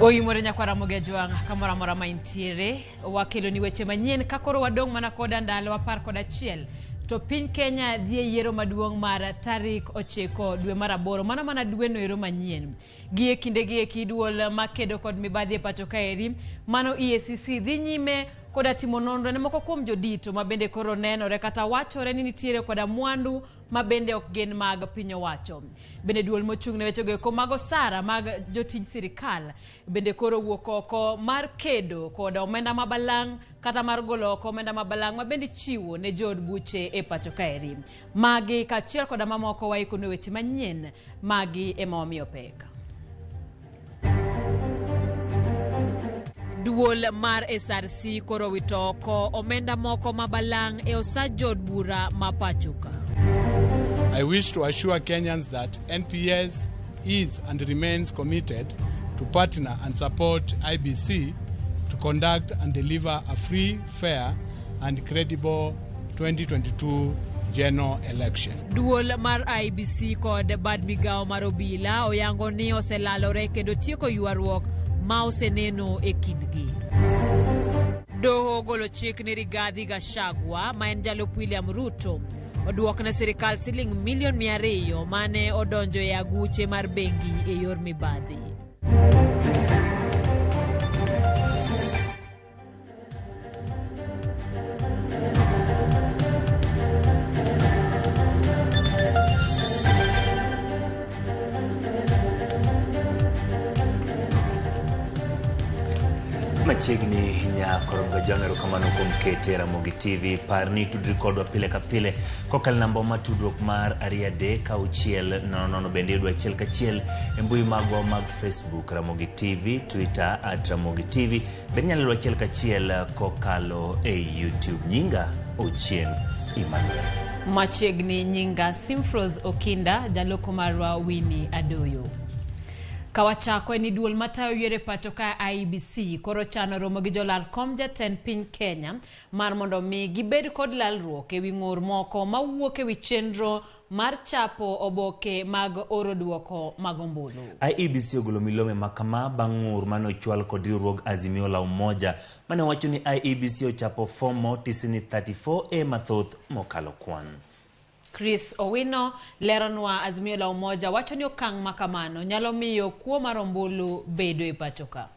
Oyimore nyakwar Ramogi Ajwang' kamoro amora ma intiere wakeloni weche manyien ka koro wadong' mana koda ndalo 11 to piny Kenya dhi e yiero maduong' mar tarik 9 dwe mar 8 mano mana dweno ero manyien. Gi e kindegi eki duol makedo kod mibadhi e pacho kaeri mano EACC dhi nyime koda timo nonro ne moko kuom jodito ma bende koro nenore kata wachore ni nitiere koda mwandu ma bende ok gin mag piny owacho. Bende duol mochung' ne wechego eko mag osara mag jotij sirikal bende koro wuok oko mar kedo kod omenda ma balang' kata mar golo oko omenda ma balang' ma bende ichiwo ne jood buche e pacho kaeri. Magi kaachiel koda mamoko waikonu e weche manyien magi ema wamiyo pek. Duol mar SRC koro wito oko omenda moko ma balang' e osach jood bura ma pacho ka. I wish to assure Kenyans that NPS is and remains committed to partner and support IBC to conduct and deliver a free, fair and credible 2022 general election. Duol mar IBC kod bad migawo mar obila oyango ni oselalore kendo tieko ywaruok ma oseneno e kindgi. Doho ogolo chik ni Rigathi Gachagua ma en jalup William Ruto oduok ne sirikal siling milion 200 mane odonjo e aguche mar bengi e yor mibadhi. Machiegni nyakorom gajwang', erokamano kuom kete Ramogi TV. Par ni tudri kodwa pile ka pile kokalo namba mar tudruok mar 2 3 6 0 0, bende yudwa achiel kachiel e mbui magwa mag Facebook Ramogi TV, Twitter at Ramogi TV, bende inyalo yudo achiel kachiel kokalo e YouTube. Nyinga Ochieng' Emmanuel. Machiegni nyinga Simfros Okinda, jaloko marwa Winnie Adoyo. Kawachako en ni duol matayo yiero e pacho ka IEBC koro chano romo gi jolar kom jatend piny Kenya mar mondo mi gibed kod lalruok ewi ng'ur moko mawuok ewi chenro mar chapo oboke mag oro duoko mag ombulu. IEBC ogolo milome ma kama bang' ng'ur mane ochwal kod riwruog Azimio la Umoja mane wacho ni IEBC ochapo fom ma otisi ni 34A mathoth mokalo kwan. Chris Owino leronwa Azimio la Umoja wacho ni okang' ma kamano nyalo miyo kuo mar ombulu bedo e pacho ka.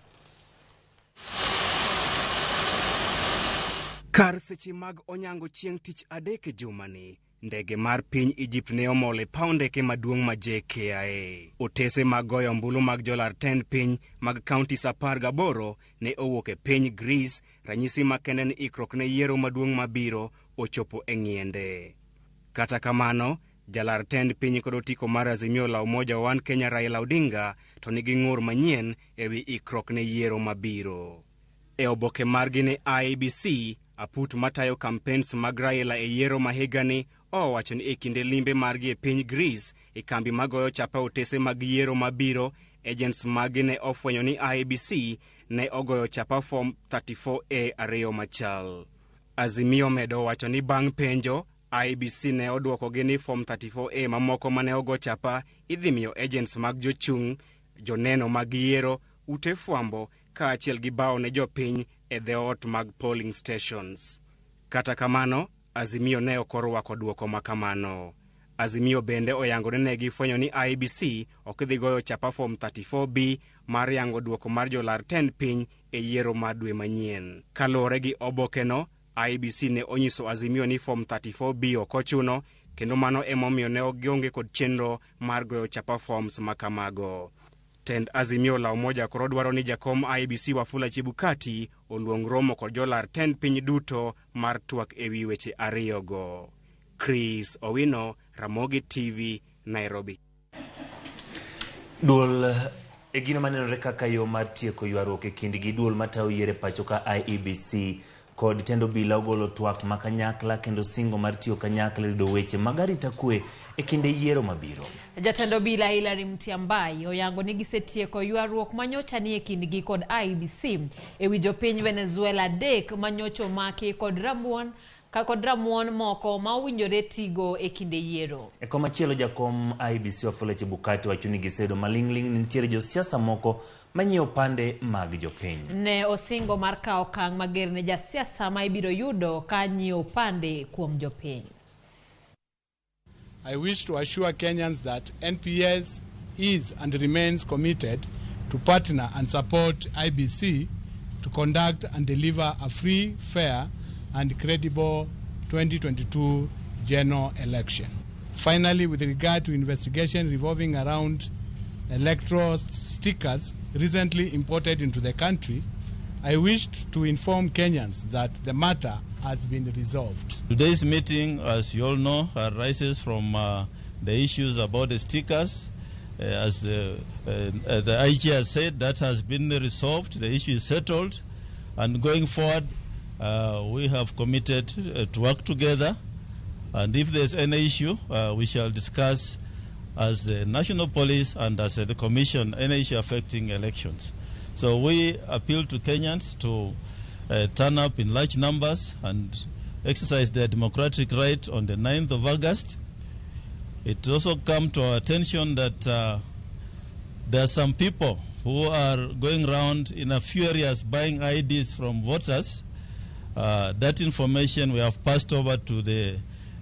Kar seche mag onyango chieng' tich adek e jumani, ndege mar piny Egypt ne omol e paw ndeke maduong' ma JKIA. Otese mag goyo ombulu mag jolar tend piny mag counties 18 ne owuok e piny Greece, ranyisi makende ni ikruok ne yiero maduong' mabiro ochopo e ng'iende. Kata kamano, jalar tend piny kod otiko mar Azimio la Umoja One Kenya Raila Odinga to nigi ng'ur manyien ewi ikruok ne yiero mabiro. E oboke margi ne IEBC, aput matayo campaigns mag Raila e yiero ma higani owacho ni e kinde limbe margi e piny Greece e kambi magoyo chapa otese mag yiero mabiro, agents maggi ne ofwenyo ni IEBC ne ogoyo chapa form 34A ariyo machal. Azimio medo wacho ni bang' penjo, IEBC ne odwokogi ni form 34A mamoko mane ogo chapa idhi miyo agents mag jochung', joneno mag yiero, ute fwambo kaachiel gi bao ne jopiny e dhoot mag polling stations. Kata kamano, Azimio ne ok orwako dwoko ma kamano. Azimio bende oyango ni ne gifwenyo ni IEBC ok dhi goyo chapa form 34B mar yango dwoko mar jolar tend piny e yiero mar dwe manyien. Kaluwore gi obokeno, IEBC ne onyiso Azimio ni form 34B ok ochuno kendo mano emomiyo ne ok gionge kod chenro mar goyo chapa forms ma kamago. Tend Azimio la Umoja koro dwaro ni jakom IEBC Wafula Chebukati oluong romo kod jolar tend piny duto mar twak ewi weche ariyogo. Chris Owino, Ramogi TV, Nairobi. Duol e gino manenore kaka yo mar tieko ywaruok e kindgi duol matayo yiero e pacho ka IEBC kod tend obila ogolo twak ma kanyakla kendo singo mar tiyo kanyakla e rido weche mag arita kwe e kinde yiero mabiro. Jatend obila Hilary Mutyambai oyango ni gisetieko ywaruok manyocha ni e kindgi kod IEBC ewi jopiny Venezuela 3 manyocha omaki kod rabuon ka kod ramuon moko ma owinjore tigo e kinde yiero. E komachielo jakom IEBC Wafula Chebukati wacho ni giseyudo maling'ling' ni nitiere josiasa moko manyiewo opande mag jopiny. Ne osingo mar kawo okang' mager ne jasiasa ma ibiro yudo ka nyiewo opande kuom jopiny. I wish to assure Kenyans that NPS is and remains committed to partner and support IBC to conduct and deliver a free, fair, and credible 2022 general election. Finally, with regard to investigation revolving around electoral stickers recently imported into the country, I wish to inform Kenyans that the matter has been resolved. Today's meeting, as you all know, arises from the issues about the stickers. As the IG has said, that has been resolved, the issue is settled, and going forward, we have committed to work together, and if there's any issue, we shall discuss as the National Police and as the Commission any issue affecting elections. So we appeal to Kenyans to turn up in large numbers and exercise their democratic right on the 9th of August. It also come to our attention that there are some people who are going around in a few areas buying IDs from voters. That information we have passed over to the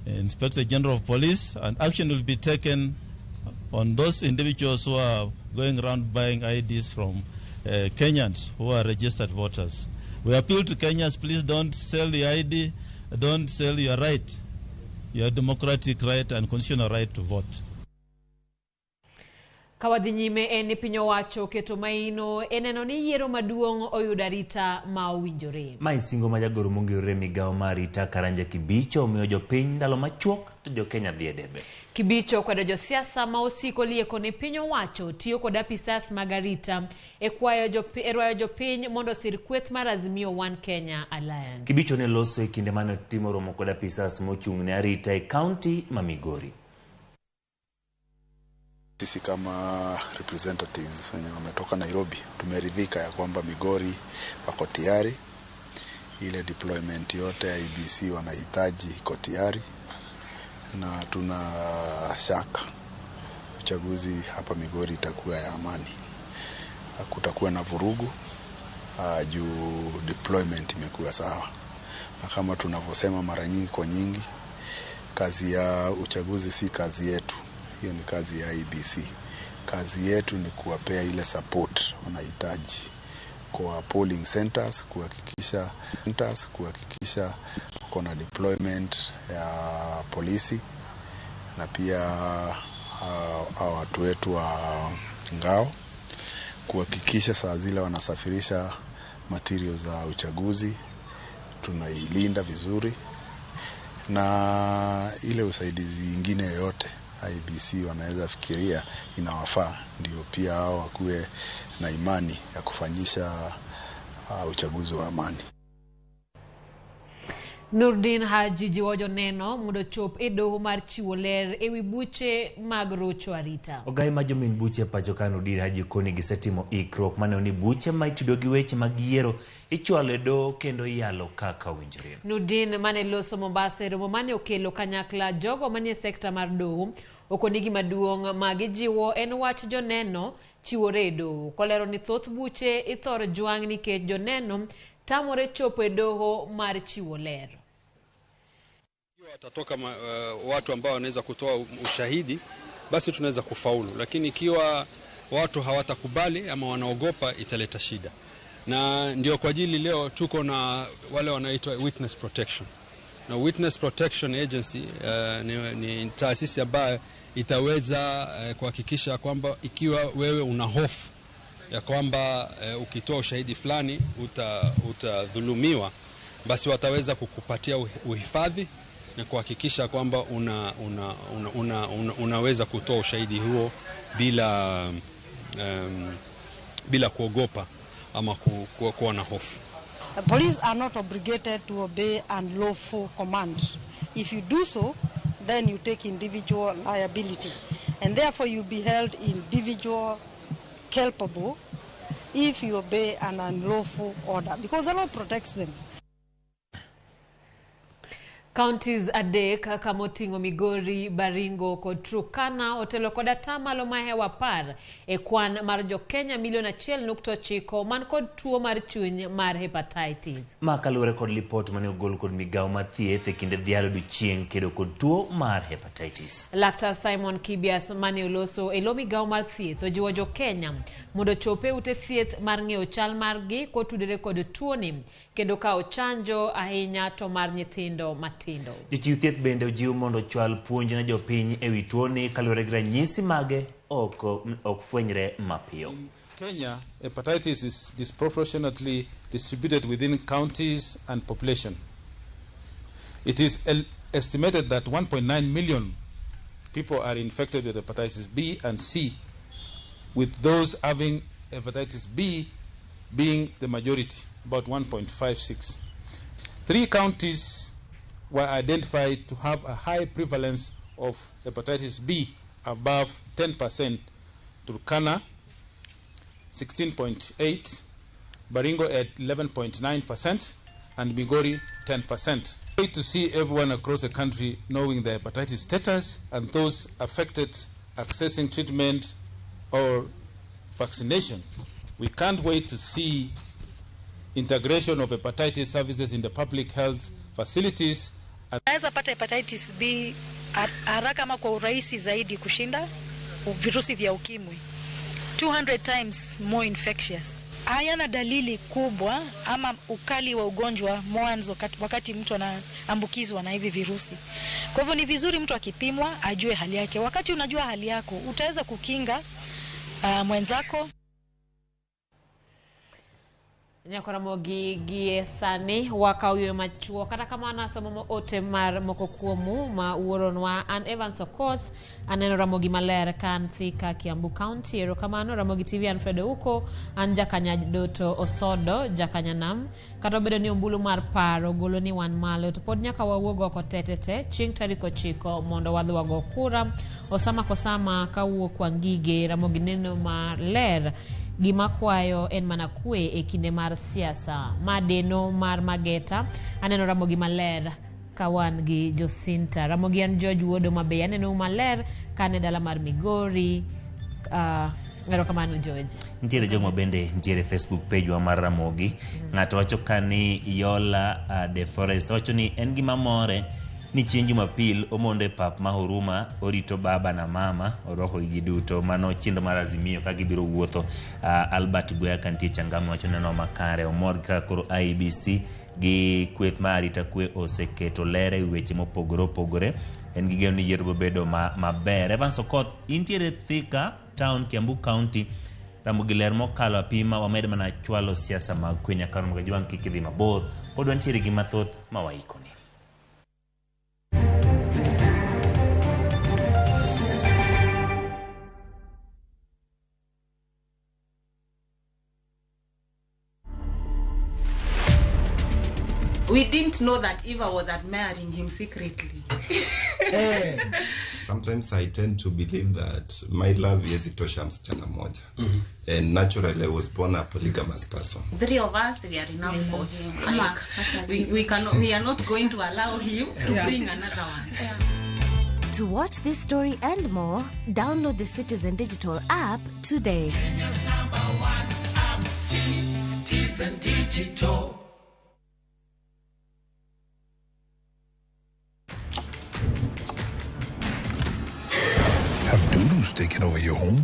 Inspector General of Police, and action will be taken on those individuals who are going around buying IDs from Kenyans who are registered voters. We appeal to Kenyans, please don't sell the ID, don't sell your right, your democratic right and constitutional right to vote. Kawadhi nyime en ni piny owacho oketo maino e neno ni yiero maduong' oyudo arita ma owinjore. Mae singo ma jagoro mongirore migawo mar arita Karanja Kibicho omiyo jopiny ndalo machuok to jokenya dhi e debe. Kibicho okwedo josiasa ma osiko lieko ni piny owacho tiyo kod apisas mag arita e rwayo jopiny mondo osir kweth mar Azimio One Kenya Alliance. Kibicho ne loso e kinde mane otimo romo kod apisas mochung' ne arita e kaunti ma Migori. Sisi kama representatives wenye wametoka Nairobi tumeridhika ya kwamba Migori wako tayari, ile deployment yote ya IEBC wanahitaji iko tayari, na tuna shaka uchaguzi hapa Migori itakuwa ya amani, hakutakuwa na vurugu juu deployment imekuwa sawa. Na kama tunavyosema mara nyingi kwa nyingi, kazi ya uchaguzi si kazi yetu. Hiyo ni kazi ya IEBC. Kazi yetu ni kuwapea ile support wanahitaji kwa polling centers, kuhakikisha kuna deployment ya polisi na pia watu wetu wa ngao, kuhakikisha saa zile wanasafirisha materials za uchaguzi tunailinda vizuri, na ile usaidizi ingine yoyote IEBC wanaweza fikiria inawafaa, ndio pia hao wakuwe na imani ya kufanyisha uchaguzi wa amani. Nurdin Haji jiwo joneno mondo chop e doho mar chiwo ler ewi buche mag rocho arita. Ogai ma jomin buche pacho ka Nurdin Haji koni gisetimo ikruok maneno ni buche ma itudo gi weche mag yiero ichwalo e doho kendo iyalo kaka owinjore. Nurdin mane loso Mombasa e romo mane okelo kanyakla jogo manie sekta mar doho okoni gima duong' ma gijiwo en wach joneno chiwore e doho. Kolero ni thoth buche ithoro jwang' nikech joneno tamore chopo e doho mar chiwo ler. Watatoka watu ambao wanaweza kutoa ushahidi, basi tunaweza kufaulu, lakini ikiwa watu hawatakubali ama wanaogopa italeta shida. Na ndio kwa ajili leo tuko na wale wanaitwa Witness Protection. Na Witness Protection Agency ni taasisi ambayo itaweza kuhakikisha kwamba ikiwa wewe una hofu ya kwamba ukitoa ushahidi fulani utadhulumiwa, basi wataweza kukupatia uhifadhi na kuhakikisha kwamba unaweza kutoa ushahidi huo bila kuogopa ama kuwa na hofu. The police are not obligated to obey unlawful command. If you do so, then you take individual liability, and therefore you'll be held individual culpable if you obey an unlawful order, because the law protects them. Counties adek kama oting'o Migori, Baringo kod Turkana otelo kod atamalo mahewo 10 e kwan mar jokenya milion 1.9 man kod tuo mar chuny mar hepatitis. Ma kaluwore kod lipot mane ogol kod migawo mar thieth e kinde dhialo odiochieng' kedo kod tuo mar hepatitis. Laktar Simon Kibias mane oloso e lo migawo mar thieth ojiwo jokenya mondo ochop e ute thieth mar ng'eyo chal margi kotudore kod tuoni kendo kawo chanjo ahinya to mar nyithindo matindo. Jochiw thieth bende ojiw mondo ochwal puonj ne jopiny ewi tuoni kaluwore gi ranyisi mage ok fwenyre mapiyo. Kenya, hepatitis is disproportionately distributed within counties and population. It is estimated that 1.9 million people are infected with hepatitis B and C, with those having hepatitis B being the majority, about 1.56. 3 counties were identified to have a high prevalence of hepatitis B above 10%: Turkana 16.8, Baringo at 11.9%, and Migori 10%. Great to see everyone across the country knowing their hepatitis status and those affected accessing treatment or vaccination. We can't wait to see integration of hepatitis services in the public health facilities. Naweza pata hepatitis B haraka ama kwa urahisi zaidi kushinda virusi vya ukimwi. 200 times more infectious. Hayana dalili kubwa ama ukali wa ugonjwa mwanzo wakati mtu anaambukizwa na hivi virusi. Kwa hivyo ni vizuri mtu akipimwa ajue hali yake. Wakati unajua hali yako utaweza kukinga mwenzako. Nyakoramogi gie sani wakaw yweyo machuok kata kamano asomo ote mar moko kuomu ma wuoronwa an Evans Okoth aneno Ramogi maler ka an Thika Kiambu County. Erokamano Ramogi TV an Fred Ouko an jakanya Doto Osodo jakanya nam kata obedo ni ombulu mar paro golo ni wan malo to pod nyaka wawuog oko tetete chieng' tarik 9 mondo wadhi wago kura. Osama Kosama kawuok Wangige Ramogi neno maler gima kwayo en mana kwe e kinde mar siasa. Madeno mar Mageta aneno Ramogi maler ka wan gi Josinta. Ramogi an George Wuodo Mabeya aneno maler ka an e dala mar Migori. Erokamano George. Nitiere jogo bende nitiere Facebook page wa mar Ramogi. Ng'ato wacho ka ni Yola de Forest wacho ni en gima more ni chieng' Jumapil omondo e pap ma Huruma orito baba na mama orwako gi duto. Mano chenro mar Azimio ka gibiro wuotho. Albert Gwea ka nitie Changamwe wacho neno makare omor kaka koro IEBC gi kweth mar arita kwe oseketo ler e weche mopogore opogore. En gi geno ni yiero biro bedo maber. Evans Okoth intiere Thika Town Kiambu County. Ramogi ler mokalo apima wamed mana chwalo siasa mag kwe nyaka Ramogi Jwang' kik idhi mabor. Pod wantiere gi mathoth ma waikoni. We didn't know that Eva was admiring him secretly. Sometimes I tend to believe that my love haiwezi tosha msichana moja. And naturally I was born a polygamous person. 3 of us, we are enough for him. Like, we are not going to allow him to bring another one. Yeah. To watch this story and more, download the Citizen Digital app today. Kenya's #1 app, Citizen Digital. Have dudus taken over your home?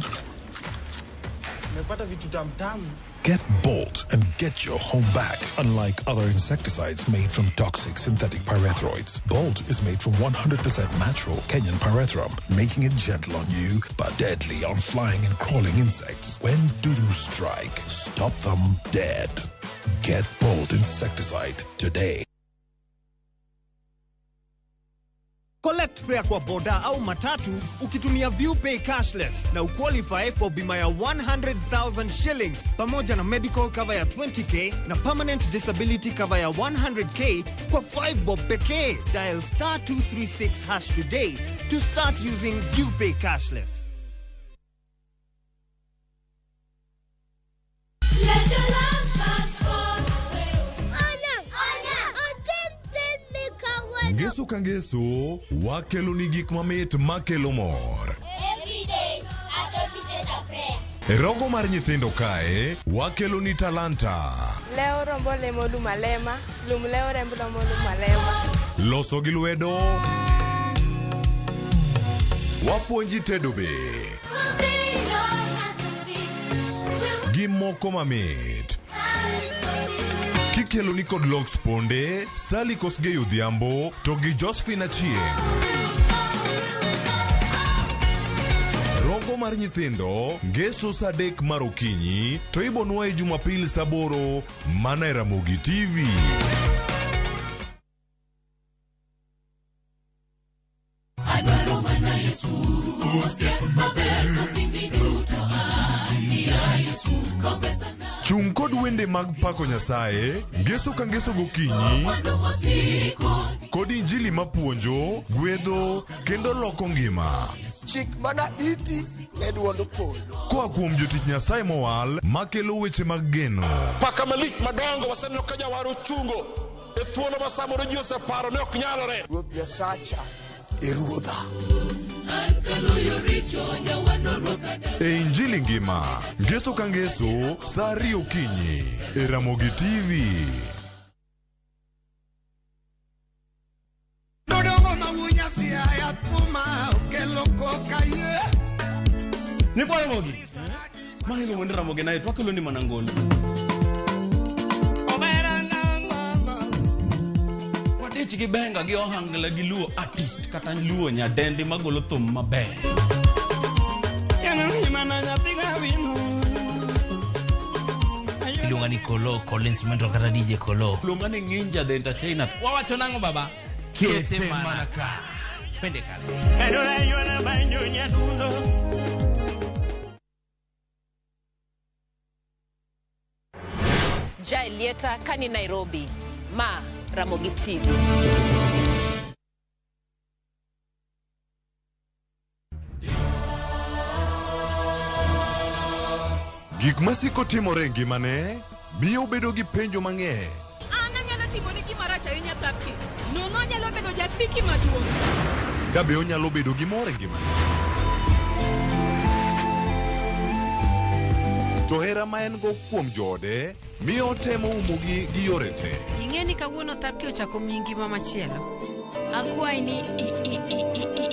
Get Bolt and get your home back. Unlike other insecticides made from toxic synthetic pyrethroids, Bolt is made from 100% natural Kenyan pyrethrum, making it gentle on you but deadly on flying and crawling insects. When dudus strike, stop them dead. Get Bolt insecticide today. Collect fare kwa boda au matatu ukitumia ViewPay cashless na uqualify for bima ya 100,000 shillings pamoja na medical cover ya 20k na permanent disability cover ya 100k kwa 5 bob pekee. Dial star 236# today to start using ViewPay cashless. Ngeso ka ngeso, wakeloni gik mamit makelo mor. Every day, Atoti says a prayer. E rogo mar nyithindo kae, wakeloni talanta. Leo rombo lemo lum alema, lum leo remb rombo lum alema. Loso gi lwedo. Wapuonji tedo be. Gi moko mamit. Kikeloni kod Lox Ponde, Sally Kosgei Odhiambo to gi Josephine Achieng'. Rogo mar nyithindo ngeso saa 3 mar okinyi to ibonwaye Jumapil saa 8 mana e Ramogi TV. Adwaro mana Yesu, osiep maber kopimbi duto an ya Yesu, kopesa na Chung' kod wende mag pako Nyasaye ngeso ka ngeso gokinyi mwandu mosiko kod injili mapuonjo, gwedho kendo loko ngima. Chik mana iti ne duond polo. Koa kuom jotich Nyasaye mowal makelo weche mag geno. Paka malich madongo waseneno ka jawar ochungo e thuolo ma samoro ji oseparo ni ok nyalore. Ruoth Nyasacha e ruodha. an kaloyo richo jawano ruoka E injili ngima, ngeso ka ngeso, saa 2 okinyi e Ramogi TV. Dodongo mawunya siaya thuma okelo koka ye. Nyikwa Ramogi. Ma iluongo ni Ramogi Night, wakelo ni mana ngolo. Wadich gi benga gi ohangla gi luo artist kata luo nyadendi magolo thum maber. Iluonga ni Kolo, Kolo Instrumental kata DJ Kolo. Luonga ni Nginja the Entertainer. Wawacho nang'o baba? Kete mana ka. Twende kazi. Jaelieta kani Nairobi, ma Ramogi TV. Gik masiko timore e ngimane miyo obedo gi penjo mang'eny. An anyalo timoni gima rach ahinya Thapki. Nono anyalo bedo jasiki maduong'. Ka be onyalo bedo gi mor e ngimane. To hera ma en go kuom joode miyo otemo umogi gi yore te. Ing'e ni kawuono Thapki ochako miyi ngima machielo. Akwayi ni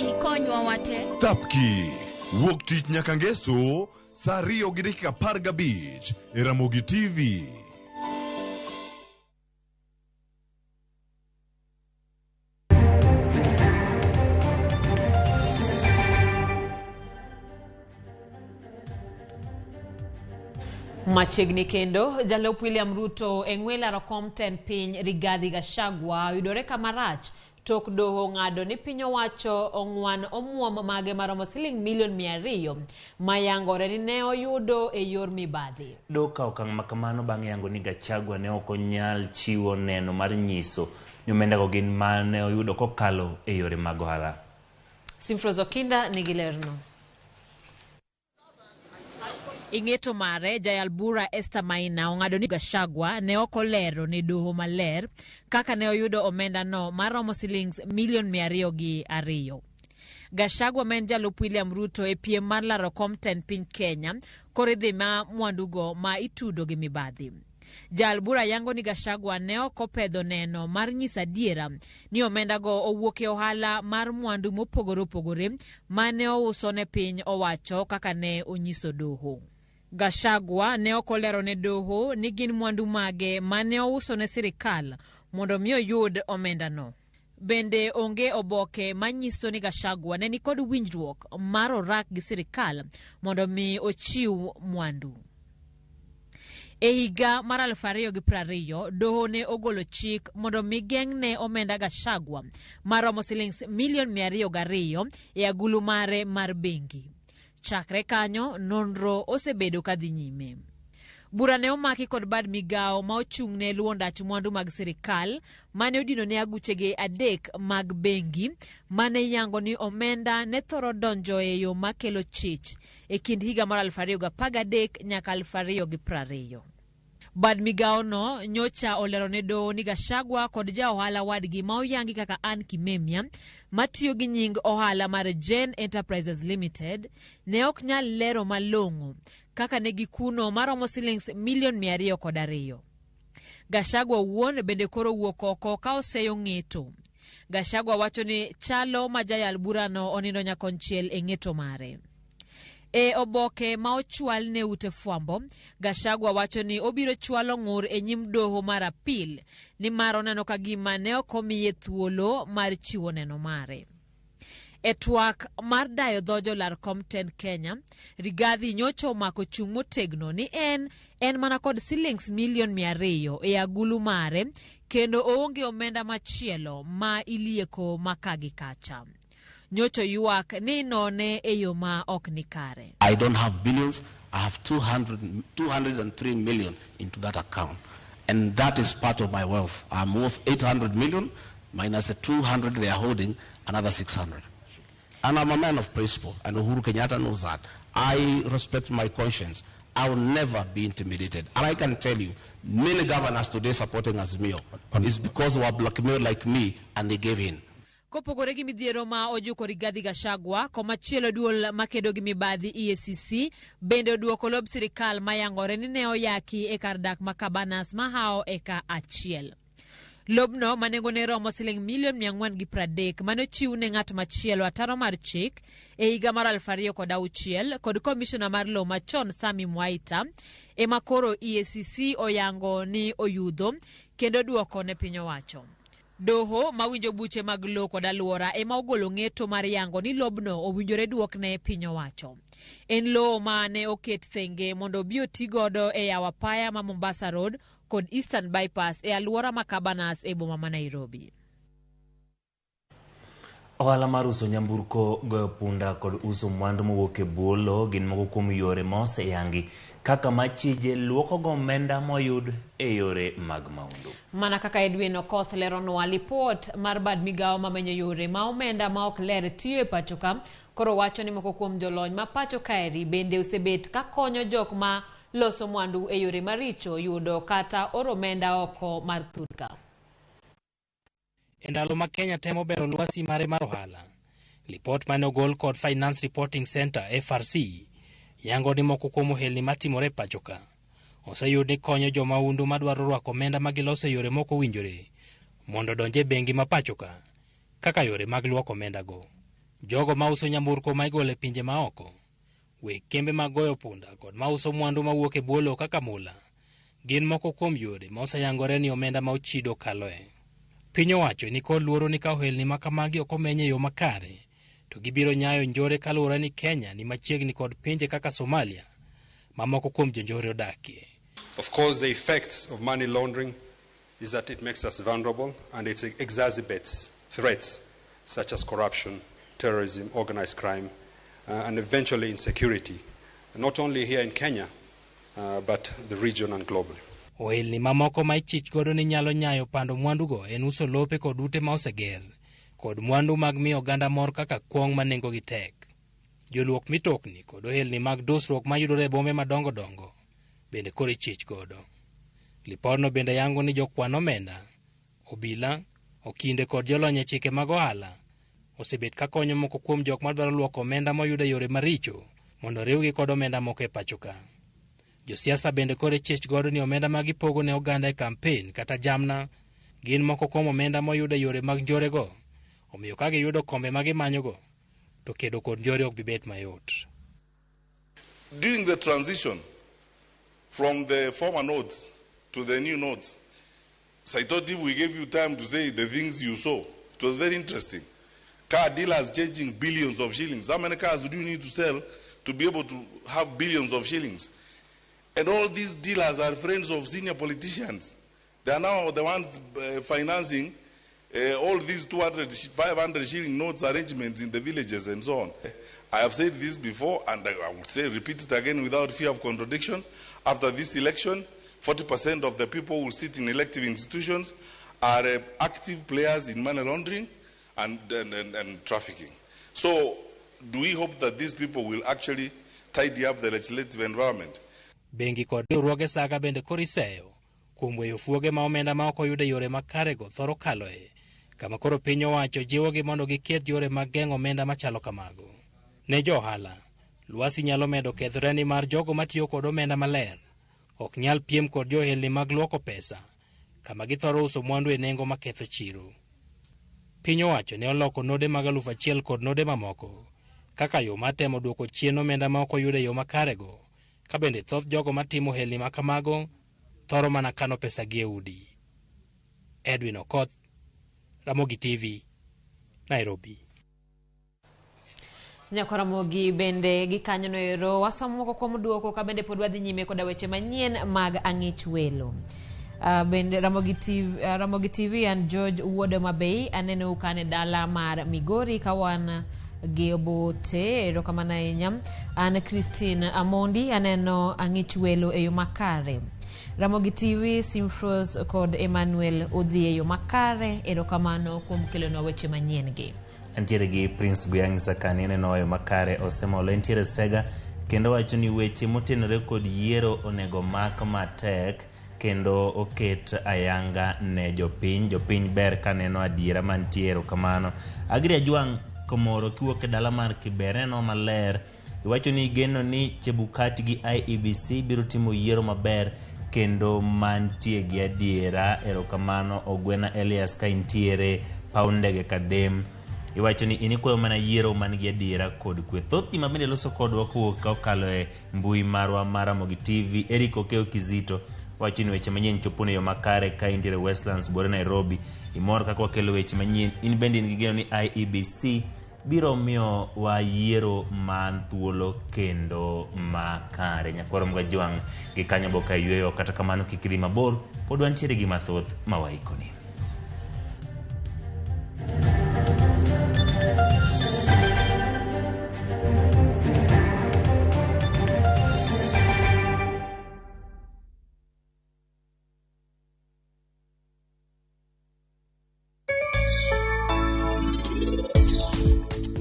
ikonywa wate. Thapki wuok tich nyaka ngeso saa 2:15 e Ramogi TV. Machiegni kendo, jalup William Ruto e ng'we laro kom tend piny Rigathi Gachagua oyudore kama rach tok doho ng'ado ni piny owacho ong'wan omuom mage maromo siling milion 200 mayangore ni ne oyudo e yor mibadhi. Doho kawo okang' ma kamano bang' yango ni Gachagua ne ok onyal chiwo neno mar nyiso ni omendago gin mane oyudo kokalo e yore mag ohala. Simfros Okinda nigi lerno. Ing'eto mare, jayal bura Esther Maina ong'ado ni Gachagua ne ok olero ne doho maler kaka ne oyudo omenda no maromo silings milion 202. Gachagua ma en jalup William Ruto e piem mar laro kom tend piny Kenya koro idhi ma mwandugo ma itudo gi mibadhi. Jal bura yango ni Gachagua ne ok opedho neno mar nyiso adiera ni omendago owuok e ohala mar mwandu mopogore opogore mane ouso ne piny owacho kaka ne onyiso doho. Gachagua ne ok olero ne doho ni gin mwandu mage mane ouso ne sirikal mondo mi oyud omendano. Bende onge oboke manyiso ni Gachagua ne nikod winjruok mar orak gi sirikal mondo mi ochiw mwandu. E higa mar 2020, doho ne ogolo chik mondo mi geng'ne omenda Gachagua maromo silings milion 202 e agulu mare mar bengi. Chakre kanyo, nonro osebedo kadhi nyime. Bura ne omaki kod bad migawo ma ochung' ne luwo ndach mwandu mag sirikal mane odino ne aguchege 3 mag bengi mane yango ni omenda ne thoro donjo e yo makelo chich e kind higa mar 2013 nyaka 2020. Bad migawono nyocha olero ne doho ni Gachagua kod ja ohala wadgi ma oyangi kaka Ann Kimemia matiyo gi nying ohala mar Jane Enterprises Limited ne ok nyal lero malong'o kaka ne gikuno maromo silings milion 202. Gachagua owuon bende koro wuok oko ka oseyo ng'eto. Gachagua wacho ni chalo ma jayal burano onindo nyakonchiel e ng'eto mare. E oboke ma ochwal ne ute fwambo, Gachagua wacho ni obiro chwalo ng'ur e nyim doho mar apil nimar oneno ka gima ne ok omiye thuolo mar chiwo neno mare. E twak mar dayo dho jolar kom tend Kenya, Rigathi nyocha omako chung' motegno ni en en mana kod silings milion 200 e agulu mare kendo oonge omenda machielo ma ilieko ma ka gi kacha. Nyocha ywak ni inone e yo ma ok ni kare. I don't have billions. I have 203 million into that account. And that is part of my wealth. I'm worth 800 million minus the 200 they are holding, another 600. And I'm a man of principle, and Uhuru Kenyatta knows that. I respect my conscience. I will never be intimidated. And I can tell you, many governors today supporting Azimio is because they were blackmailed like me and they gave in. Kopogore gi midhiero ma ojuko Rigathi Gachagua, komachielo duol makedo gi mibadhi EACC bende oduoko lob sirikal mayangore ni ne oyaki e kar dak ma Cabanas mahawo eka achiel. Lobno ma nengone romo siling milion 430 mane ochiw ne ng'at machielo ataro mar chik e higa mar 2006 kod komishona mar lowo machon Sami Mwaita ema koro EACC oyango ni oyudho kendo duoko ne piny owacho. Doho mawinjo buche mag lowo kod alwora ema ogolo ng'eto mar yango ni lobno owinjore duokne piny owacho. En lowo ma ne oket thenge mondo obi oti godo e yawo apaya ma Mombasa Road kod Eastern Bypass e alwora ma Cabanas e boma ma Nairobi. Ohala mar uso nyamburko, goyo punda kod uso mwandu mowuok e bwo lowo gin moko kuom yore ma oseyangi kaka machije luoko go omenda moyud e yore mag mahundu. Mana kaka Edwin Okoth leronwa lipot mar bad migawo mamenyo yore ma omenda ma ok ler tiyo e pacho ka, koro wacho ni moko kuom jolony ma pacho kaeri bende osebet ka konyo jok ma loso mwandu e yore maricho yudo kata oro omenda oko mar thurka. E ndalo ma Kenya temo bero lwasi mare mar ohala, lipot mane ogol kod Finance Reporting Center FRC yango ni moko kuom ohelni matimore e pacho ka oseyud ni konyo jomahundu madwaro rwako omenda ma giloso e yore mok owinjore mondo odonj e bengi ma pacho ka kaka yore mag luoko omendago. Jogo mauso nyamburko ma igolo e pinje maoko, weg kembe mag goyo punda kod mauso mwandu mawuok e bwo lowo kaka mula gin moko kuom yore ma oseyangore ni omenda ma ochido kaloe. Piny owacho ni kod luoro ni ka ohelni ma kamagi ok omeny e yo makare to gibiro nyayo njore kaluwore ni Kenya ni machiegni kod pinje kaka Somalia ma moko kuom jonjore odakie. Of course, the effects of money laundering is that it makes us vulnerable and it exacerbates threats such as corruption, terrorism, organized crime, and eventually insecurity, not only here in Kenya, but the region and globally. Ohelni mamoko ma ichich godo ni nyalo nyayo pando mwandugo en uso lope kod ute ma oseger kod mwandu mag miyo oganda mor kaka kuong' ma nengogi tek. Joluok mitokni kod ohelni mag dusruok mayudore e bombe madongo dongo bende koro ichich godo. Lipodno bende yango ni jokwan omenda, obila, okinde kod jolony e chike mag ohala osebet ka konyo moko kuom jok madwaro luoko omenda moyud e yore maricho mondo riwgi kod omenda moko e pacho ka. Josiasa bende koro ichich godo ni omenda ma gipogo ne oganda e kampen kata jamna gin moko kuom omenda moyud e yore mag njorego, omiyo ka giyudo kombe ma gimanyogo to kedo kod njore ok bi bet mayot. During the transition from the former notes to the new notes, so I thought if we gave you time to say the things you saw, it was very interesting. Car dealers changing billions of shillings. How many cars do you need to sell to be able to have billions of shillings? And all these dealers are friends of senior politicians. They are now the ones financing all these 200, 500 shilling notes arrangements in the villages and so on. I have said this before, and I will say, repeat it again without fear of contradiction. After this election, 40% of the people who sit in elective institutions are active players in money laundering and trafficking. So do we hope that these people will actually tidy up the legislative environment? Bengi kod riwruoge saga bende koro iseyo kuom weyo fuoge ma omenda ma ok oyud e yore makarego thoro kaloe, kama koro piny owacho jiwogi mondo giket yore mag geng'o omenda machalo kamago. Ne jo ohala, lwasi nyalo medo kethore nimar jogo matiyo kod omenda maler ok nyal piem kod johelni mag luoko pesa, kama githoro uso mwandu e nengo maketho chiro. Piny owacho ne oloko node mag 1000 kod node mamoko kaka yo mar temo duoko chien omenda ma ok oyud e yo makarego, ka bende thoth jogo matimo ohelni ma kamago thoro mana kano pesa gi e udi. Edwin Okoth, Ramogi TV, Nairobi. Nyako Ramogi bende gikanyono ero wasomo moko kuom duoko ka bende pod wadhi nyime koda weche manyien mag ang'ich welo. Bende Ramogi TV and George Wuod Mabei aneno ka an e dala mar Migori ka wan gi obote, erokamano ahinya. An Christine Amondi aneno ang'ich welo e yo makare. Ramogi TV, Simfros kod Emmanuel odhi e yo makare, erokamano kuom kelonwa weche manyien gi. Antiere gi Prince Guyang Sakani aneno yo makare osemolo. Entiere Sega kendo wacho ni weche motenore kod yiero onego mak matek kendo oket ayanga ne jopiny. Jopiny ber kaneno adiera mantie, erokamano. Agri Ajwang' Komoro kiwuok e dala mar Kibera neno maler. Iwacho ni igeno ni Chebukati gi IEBC biro timo yiero maber kendo mantie gi adiera. Erokamano. Ogwena Elias ka intiere paw ndege Kadem. Iwacho ni in ikwayo mana yiero man gi adiera kod kwe. Thoth ji ma bende loso kodwa kowuok ka okalo e mbui marwa mar Ramogi TV, Eric Okeo Kizito wacho ni weche manyien chopo ne yo makare ka intiere Westlands Buore Nairobi. Imor kaka wakelo weche manyien. In bende in gi geno ni IEBC biro miyo wa yiero man thuolo kendo makare. Nyakwaro Mgajwang' gi kanyo boka yweyo, kata kamano kik idhi mabor, pod wantiere gi mathoth ma waikoni.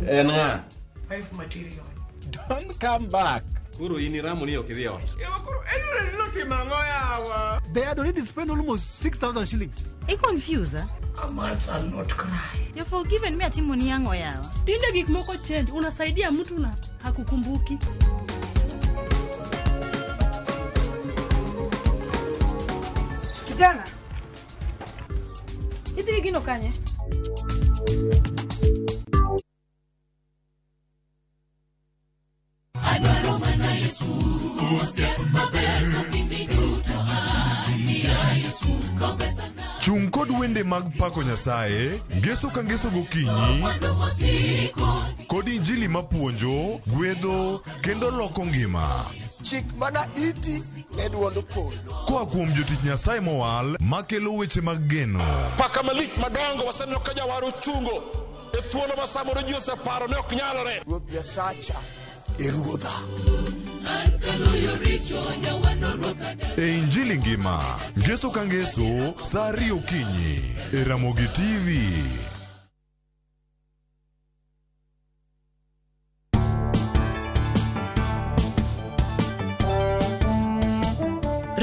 En ng'a? Wife material. Don't come back. Koro in iramo ni ok idhi ot. They had already spent almost 6,000 shillings. I confuse, eh? A man shall not cry. You're forgiven me atimo ni ang'o yawa. Tinde gik moko change, unasaidia mtu na hakukumbuki. Kijana, idhi gi gino kanye? Adwaro mana Yesu, osiep maber mapindi duto miya Yesu, kompesa na Chung' kod wende mag pako Nyasaye, ngeso ka ngeso gokinyi, mwandu mosiko kod injili mapuonjo, gwedho kendo loko ngima. Chik mana iti ne duond polo. Koa kuom jotich Nyasaye mowal makelo weche mag geno. Paka malich madongo waseneno ka jawar ochungo e thuolo ma samoro ji oseparo ni ok nyalore. Ruoth Nyasacha e ruodha. an kaloyo richo jawano rwaka E injili ngima, ngeso ka ngeso, sa 2 okinyi, e Ramogi TV.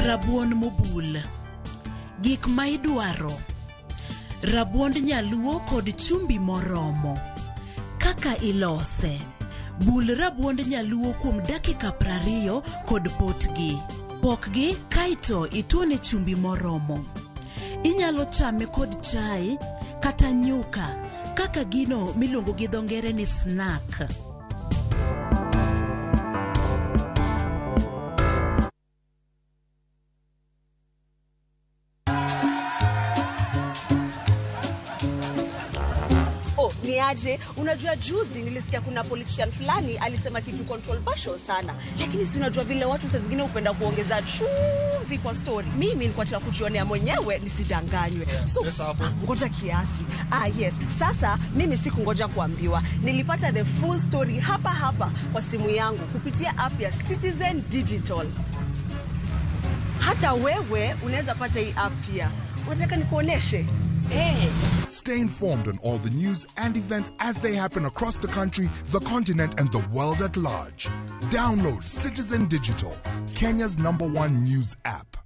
Rabuon mobul. Gik ma idwaro. Rabuond nyaluo kod chumbi moromo. Kaka ilose. Bul rabuond nyaluo kuom dakika 20 kod potgi. Pokgi kaeto ituone chumbi moromo. Inyalo chame kod chai kata nyuka kaka gino miluongo gi dho ngere ni snack. Oh, ni aje? Unajua juzi nilisikia kuna politician fulani alisema kitu controversial sana, lakini si unajua vile watu saa zingine hupenda kuongeza chumvi kwa story. Mimi nilikuwa nataka kujionea mwenyewe nisidanganywe. So ngoja kiasi. Ah, yes. Sasa mimi sikungoja kuambiwa, nilipata the full story hapa hapa kwa simu yangu kupitia app ya Citizen Digital. Hata wewe unaweza pata hii app pia. Unataka nikuoneshe? Stay informed on all the news and events as they happen across the country, the continent, and the world at large. Download Citizen Digital, Kenya's #1 news app.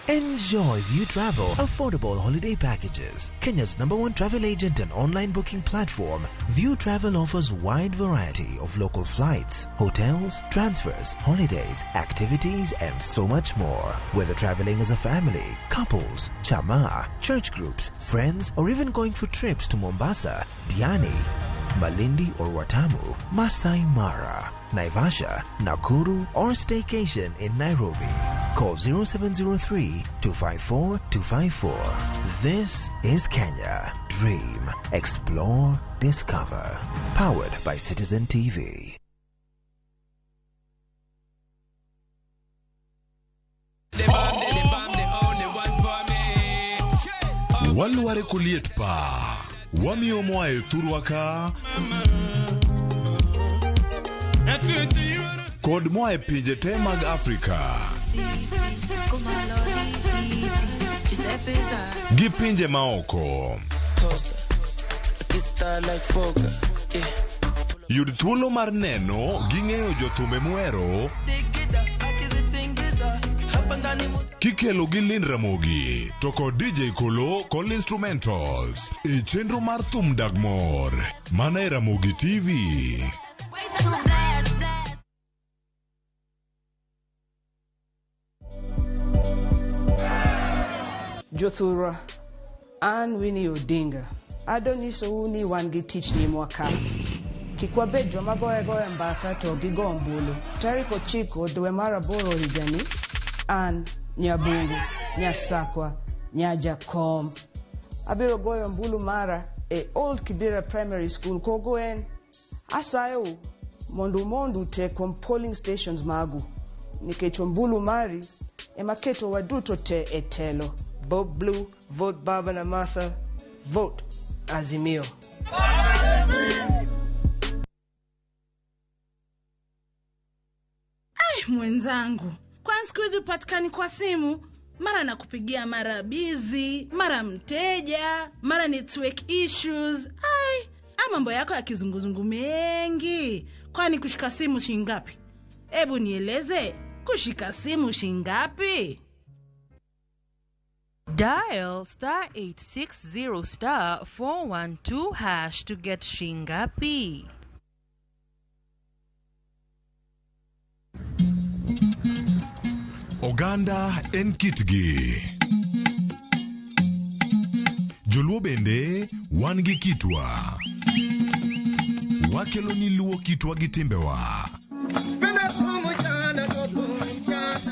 Enjoy View Travel affordable holiday packages. Kenya's #1 travel agent and online booking platform, View Travel offers wide variety of local flights, hotels, transfers, holidays, activities, and so much more. Whether traveling as a family, couples, chama, church groups, friends, or even going for trips to Mombasa, Diani, Malindi or Watamu, Masai Mara, Naivasha, Nakuru, or staycation in Nairobi. Call 0703 254 254. This is Kenya. Dream, explore, discover. Powered by Citizen TV. Walware kuliet pa. Wamiyo moa e thurwa ka kod moa e pinje te mag Afrika gi pinje maoko. Yud thuolo mar neno gi ng'eyo jothumbe muhero kikelo gi Lynn Ramogi to kod DJ Kolo kod instrumentals e chenro mar thum dag mor mana e Ramogi TV. Jothurwa, an Winnie Odinga. Adonyisou ni wan gi tich nyimwa ka. Kik wabed joma goyo agoya mbaka to gigo ombulu. Tarik 9 dwe mar 8 higani, an Nyabungu, Nyasakwa, Nyajakom. Abiro goyo ombulu mara e Old Kibera Primary School Kogoen. Asayou mondo umondu te kuom polling stations magu. Nikech ombulu mari ema keto waduto te e telo. Vote blue, vote Baba na Martha, vote Azimio. Ai, mwenzangu, kwani siku hizi upatikani kwa simu? Mara nakupigia mara busy, mara mteja, mara network issues. Ai, mambo yako ya kizunguzungu mengi. Kwani kushika simu shilingi ngapi? Ebu nieleze, kushika simu shilingi ngapi? Dial star 860 star 412 hash to get Shingapi. Oganda en kitgi. Joluo bende wan gi kitwa. Wakelo ni luo kitwa gi timbewa.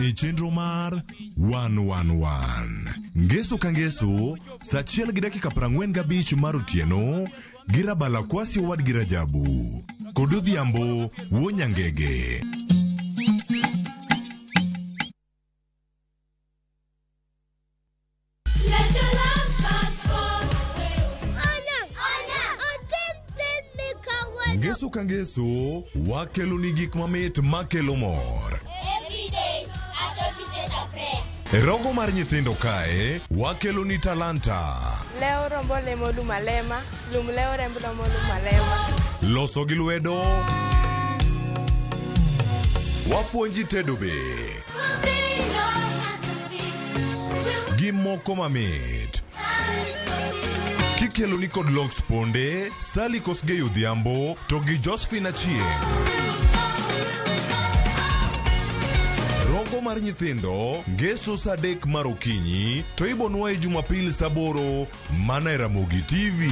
E chenro mar 111. Ngeso ka ngeso, saa 1:45 mar otieno, gi Rabala Kwasi owadgi Rajabu. Kod Odhiambo wuo Nyangege. Ngeso ka ngeso, wakelo ni gik mamit makelo mor. E rogo mar nyithindo kae, wakelo ni talanta. Leo rombo lemo lumalema, lum leo rembo lomo lumalema. Loso gi lwedo, wapuonji tedo be. Gi moko mamit. Kikelo ni kod Lox Ponde, Sally Kosgei Odhiambo, to gi Josephine Achieng'. Rogo mar nyithindo, ngeso saa 3 mar okinyi, to ibonwa e Jumapil saa 8 mana e Ramogi TV.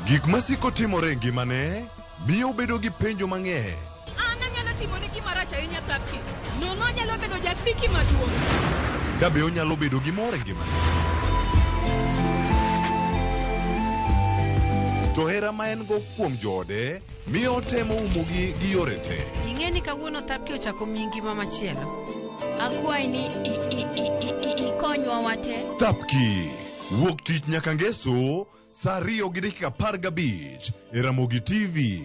Gik masiko timore e ngimane miyo obedo gi penjo mang'eny. An anyalo timoni gima rach ahinya Thapki. Nono anyalo bedo jasiki maduong'. Ka be onyalo bedo gi mor e ngimane. To hera ma en go kuom joode miyo otemo umogi gi yore te. Ing'e ni kawuono Thapki ochako miyi ngima machielo. Akwayi ni ikonywa wate. Thapki, wuok tich nyaka ngeso Sa 2:15 e Ramogi TV.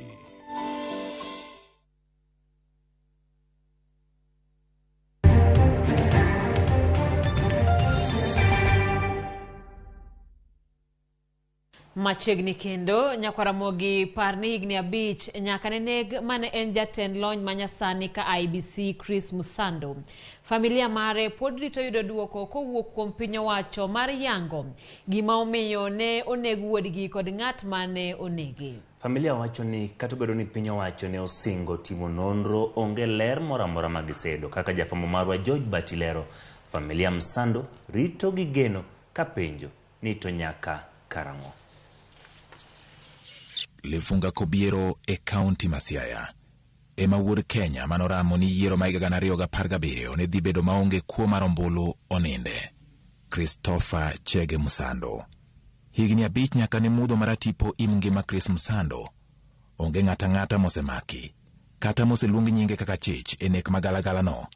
Machiegni kendo nyakwaramogi par ni higni 5 nyaka ne neg mane en jatend lony manyasani ka IEBC Chris Musando. Familia mare pod rito yudo duoko kowuok kuom piny owacho mar yango gima omiyo ne oneg wuodgi kod ng'at mane onege. Familia wacho ni kata obedo ni piny owacho ne osingo timo nonro, onge ler moro amora ma giseyudo. Kaka jafwambo marwa George Bati lero, familia Msando rito gi geno ka penjo ni to nyaka karang'o. Lefunga Kobiero e kaunti ma Siaya ema wuod Kenya manoramo ni yiero ma higa 2017 ne dhi bedo maonge kuo mar ombulu oninde. Christopher Chege Musando. Higni 5 nyaka ne mudho maratipo im ngima Chris Musando. Onge ng'ata ng'ata mosemaki kata moseluong nyinge kaka chich e nek magalagala no.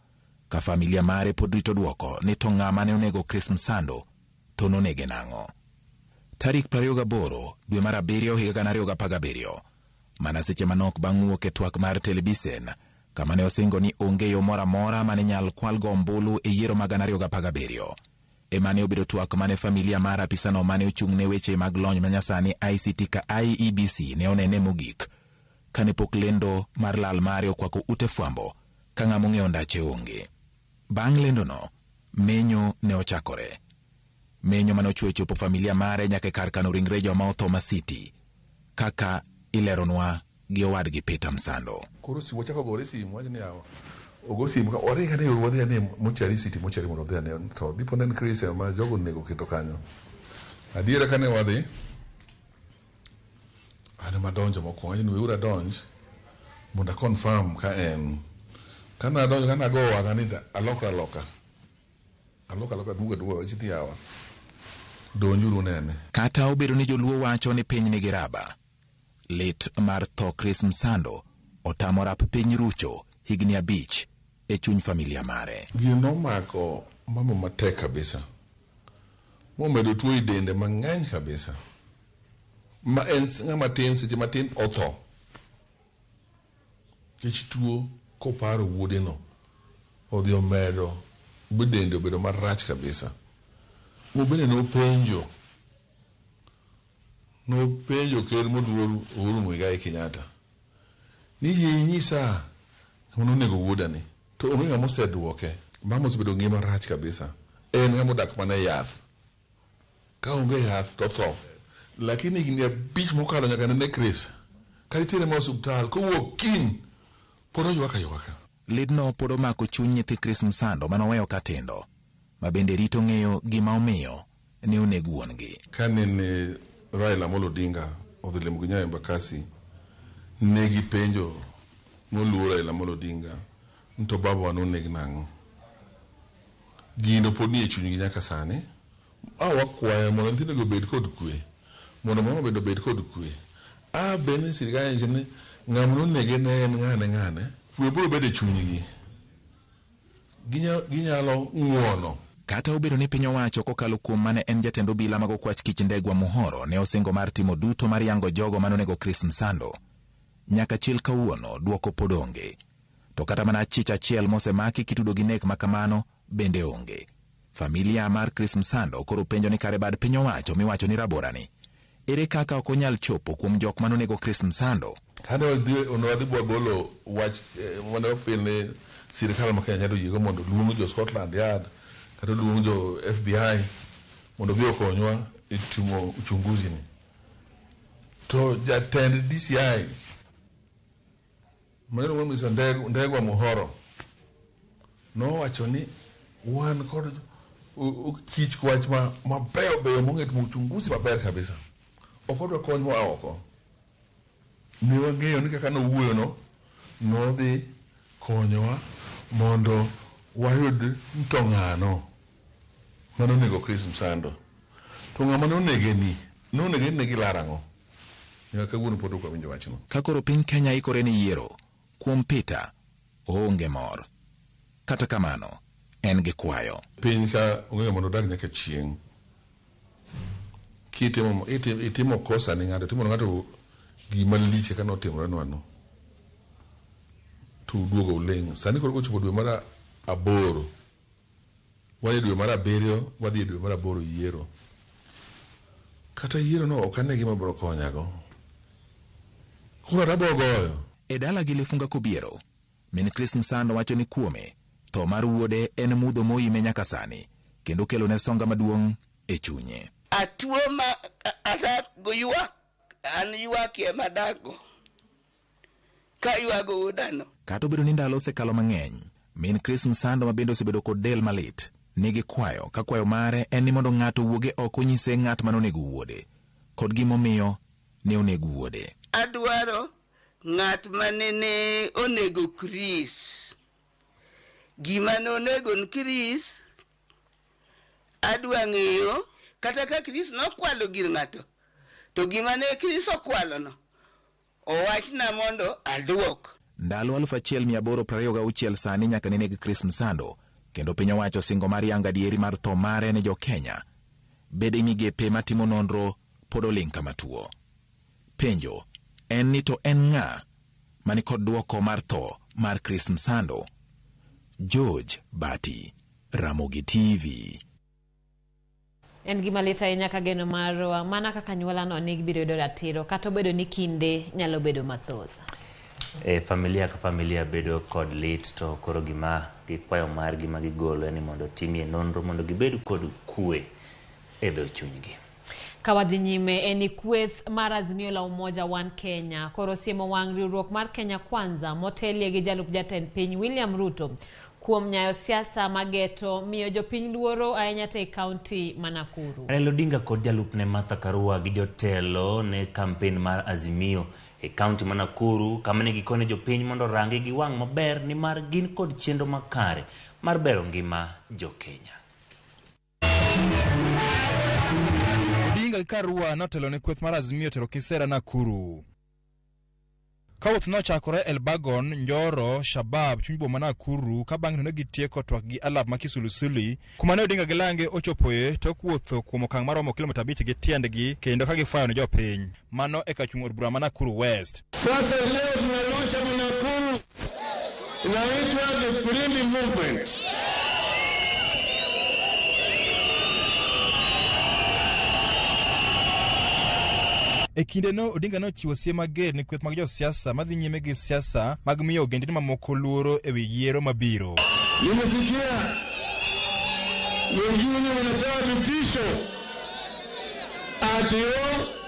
Ka familia mare pod rito duoko ni to ng'ama ne onego Chris Musando to nonege nang'o. Tarik 28 dwe mar 7 higa 2017 mana seche manok bang' wuok e twak mar telebisen kama ne osingo ni onge yo moro amora mane nyal kwalgo ombulu e yiero mag 2017. Ema ne obedo twak mane familia mar apisano mane ochung' ne weche mag lony manyasani ICT ka IEBC ne onene mogik kane pok lendo mar lal mare okwako ute fwambo ka ng'ama ong'eyo ndache onge. Bang' lendono, menyo ne ochakore. Menyo mane ochwe chopo familia mare nyaka e kar kano ringre joma otho Masiti, kaka ileronwa gi owadgi Peter Msando. Koro simu ochako gore simu wacho ni yawa ogo simu ka oringa ne wadhi ane mochari city mochari mondo odhi ane to dipo ne en Chris ma jogo onego keto kanyo. Adiera kane wadhi an ema adonjo mokwongo awacho ni weuru adonj mondo a confirm ka en. Kane adonjo kane ago wang'a ni alokra aloka. Aloka aloka duogo aduoga awacho ni yawa donjuru unene. Kata obedo ni joluo wacho ni piny nigi raba, lit mar tho Chris Msando otamo rap piny rucho higni 5 e chuny familia mare. Gino nomako mama matek kabisa. Momedo tuo e dende mang'eny kabisa. Ma en ng'ama tin seche matin otho. Kech tuo koparo wuodeno odhi omedo be dende obedo marach kabisa. Mobende nopenjo. Nopenjo ker moluor Uhuru Muigai Kenyatta ni yie inyisa ng'ama onego wuodani to onge ng'ama oseduoke. Mama osebedo ngima marach kabisa. En ng'ama odak mana e yath. Ka onge yath to otho. Lakini higni 5 mokalo nyaka nene Chris ka itere ma osiptal kowuok kiny pod oywak aywaka. Lidno pod omako chuny nyithi Chris Msando manoweyo ka tindo, ma bende rito ng'eyo gima omiyo ne oneg wuon-gi. Ka nene Raila Amolo Odinga odhi limo gi Nyayo Embakasi, ne gipenjo moluor Raila Amolo Odinga ni to babawa noneg nang'o. Gino pod nie chunygi nyaka sani. A wakwayo mondo nyithindogi obed kod kwe, mondo mama bende obed kod kwe. A bende sirikal nyiso ni ng'ama nonege ne en ng'ane ng'ane, kwe biro bedo e chunygi. Ginyalo ng'uono. Kata obedo ni piny owacho kokalo kuom mane en jatend obila mag okwach kich Ndegwa Muhoro ne osingo mar timo duto mar yango jogo manonego Chris Msando, nyaka chil kawuono duoko pod onge. To kata mana achich achiel mosemaki kitudo gi nek makamano bende onge. Familia mar Chris Msando koro penjo ni kare bad piny owacho miwacho ni raborani, ere kaka ok onyal chopo kuom jok manonego Chris Msando? Kane wadhi bwagolo wach mane wafeel ni sirikal ma Kenya nyalo yiego mondo luong jo Scotland Yard kata luong jo FBI mondo obi okonywa e timo uchunguzi ni. To jatend DCI mane Mr. Ndegwa Muhoro nowacho ni wan kod kich wach mabeyo beyo mong'e timo uchunguzi maber kabisa. Ok odwa kony moa oko. Ne wang'eyo ni kaka nowuoyo no, nodhi konyowa mondo wayud to ng'ano mane onego Chris Msando. To ng'ama nonege ni, nonege ni gilaro ang'o? Nyaka kawuono pod ok wawinjo wachno. Ka koro piny Kenya ikore ni yiero, kuom Peter, oonge mor. Kata kamano, en gi kwayo. Piny ka onge ng'ama nodag nyaka chieng'. Kitimo itimo kosa ni ng'ato, timo ng'ato gima lich kaka notimore nwano. To uduogo uling'. Sani koro kochopo dwe mar 8, wadhi dwe mar 7, wadhi dwe mar 8 yiero. Kata yiero no ok ane gima biro konyago. Kura tabiro goyo. E dalagi Lifunga Kobiero, min Chris Msando wacho ni kuome, tho mar wuode en mudho moime nyaka sani, kendo kelone songa maduong' e chunye. Atuo ma adak go ywak, an ywak ema adakgo. Ka ywago wuodano. Kata obedo ni ndalo osekalo mang'eny, min Chris Msando ma bende osebedo kod del malit, nigi kwayo ka kwayo mare en ni mondo ng'ato owuoge oko onyise ng'at manonego wuode, kod gimomiyo ne onego wuode. Adwaro ng'at manene onego Chris. Gima ne onego Chris, adwa ng'eyo kata ka Chris nokwalo gir ng'ato, to gima ne Chris okwalono, owachna mondo aduok. Ndalo 1826 sani nyaka ne neg Chris Msando, kendo piny owacho singo mar yango adieri mar tho mare ne jo-Kenya. Bede migepe matimo nonro pod oling' kama tuo. Penjo en ni to en ng'a mani kod duoko mar tho mar Chris Msando? George Bati, Ramogi TV. En gima lit ahinya ka geno marwa mana kaka anyuolano ni gibiro yudo ratiro kata obedo ni kinde nyalo bedo mathoth. E familia ka familia bedo kod lit, to koro gima gikwayo margi ma gigolo en ni mondo timie nonro mondo gibed kod kwe e dho chunygi. Ka wadhi nyime en ni kweth mar Azimio la Umoja One Kenya koro siemo wang' riwruok mar Kenya Kwanza motelie gi jalup jatend piny William Ruto kuom nyayo siasa mageto miyo jopiny luoro ahinya te kaunti ma Nakuru. Raila Odinga kod jalupne Martha Karua gi jotelo ne kampen mar Azimio e kaunti ma Nakuru kama ne gikone jopiny mondo orangi gi wang' maber nimar gin kod chenro makare mar bero ngima jo-Kenya. Odinga gi Karua notelo ne kweth mar Azimio tero kisera Nakuru. Ka wuoth nochakore Elbagon, Njoro, Shabab, chuny boma Nakuru, ka bang'e to ne gitieko twak gi alap ma Kisulisuli, kuma ne Odinga gi lange ochopoe tok wuotho kuom okang' maromo kilomita 5 gi tiendgi kendo ka gifwayo ne jopiny. Mano e kar chung' od bura ma Nakuru West. Sasa leo tunalaunch hapa Nakuru inaitwa the Firimbi Movement. E kindeno Odinga nochiwo siem mager ne kweth mag josiasa madhi nyime gi siasa mag miyo ogendini mamoko luoro e wi yiero mabiro. Nimesikia wengine wanatoa vitisho ati